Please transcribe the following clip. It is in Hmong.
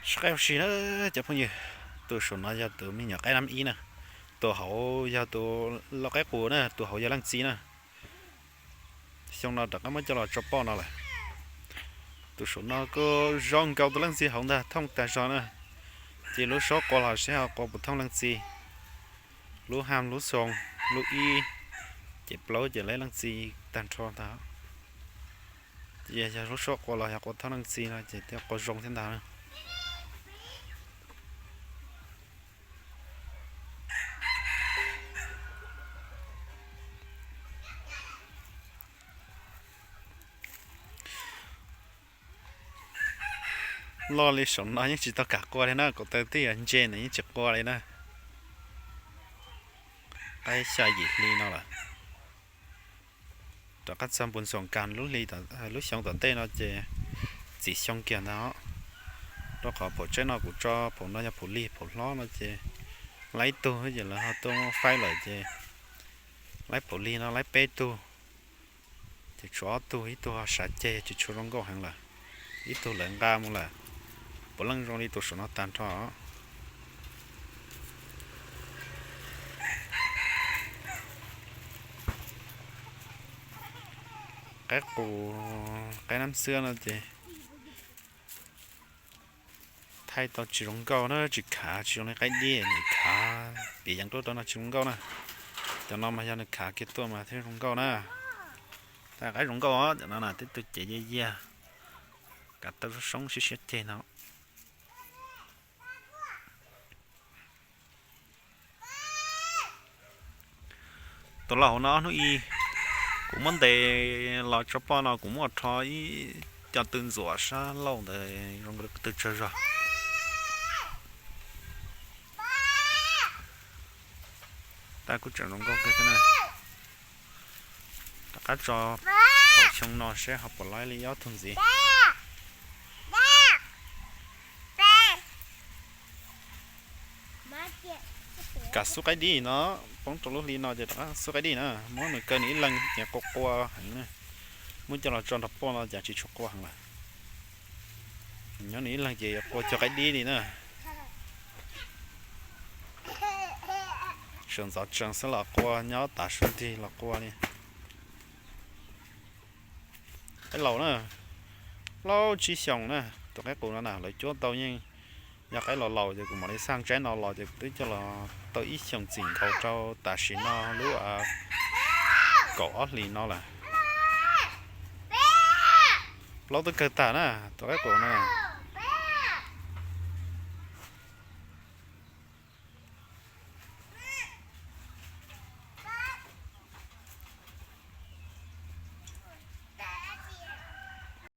Sib qab ua si na cov phooj ywg, tus saum no yog tus me nyuam qaib nab ib na, tus hauv yog tus lau qaib qus na, tus hauv yog leej txiv na. Xyoo no rov qab muab coj los tso poj no lawm. Tus saum no kuj zoo nkaus tus leej txiv hauv ntag, thooj tag zog na. Ces lub suab qua los seb ho qua puas thooj leej txiv. Lub ham lub xyoo, lub ib, ces plaub ces lawv leej txiv tag nrho ntag. Ces yog lub suab qua los yog qua thooj leej txiv no ces thiaj qua zoo thiab ntag. Loj li saum no yeej tsis tau kam qua li na, kaum tawm tij ntse ntawd yeej tsis qua li na. Qaib xya yim hli no lawm. Rov qab txog npus ntxoos kas lub hli, lub xyoo tom ntej no ces txim xyoo kiag ntag. Rau qhov phaum tsheb no kuv tso phaum no yog phaum lig phaum hlob no ces laib tug ces lawv ho tuaj faib lawm ces laib phaum lig no laib peb tug. Ces tshuav ob tug, ib tug sav ceg tsis tshua zoo nkauj heev lawm, ib tug lawv nqa mus lawm. Puav leej zoo li tus saum no tag nrho. Qaib qus, qaib nab xwab no ces thaij tau tsis zoo nkauj na, tsis khav, tsis zoo li qaib dib nws khav piv yees tuaj rau no tsis zoo nkauj na. Cov no mas yog nws khav kiag tuaj mas thiaj zoo nkauj na. Tab qaib zoo nkauj os, cov no na tib tug cev yiag yiag, kav tawb soob siab siab ceg no. Tus laus hauv no ob hnub i kuv muab ntes los tso poj no kuv muab rho ib co tw ntxuam sab laug ntawd zoo li tw tsawg zog. Tab kuj tseem zoo nkauj kawg thiab na. Rov qab tso phaum xyoo no seb ho puas laib li ob tug ntxiv. Kav xub qaib dib no, poob rau lub hli no ces rov qab xub qaib dib na, muab nws kaw nws ib leeg ces qua qua heev na. Muab coj los tso nrog poj no cas tsis tshua qua heev lawm. Nyob nws ib leeg ces qua cog qaib dib li na. Sawv ntxov tsees xwb los qua, nyob tav su nrig los qua li. Qaib laus na, plaub tsib xyoos na, tus qaib qus no na lawv cuab tau yeej yog qaib laus laus ces kuv mam li xaj tsaib no los ces kuv twb coj los tau ib xyoos txim nkaus rau tam sim no lub kaum ob hlis no lawm. Plaub twb kawg tag na, tus qaib qus no.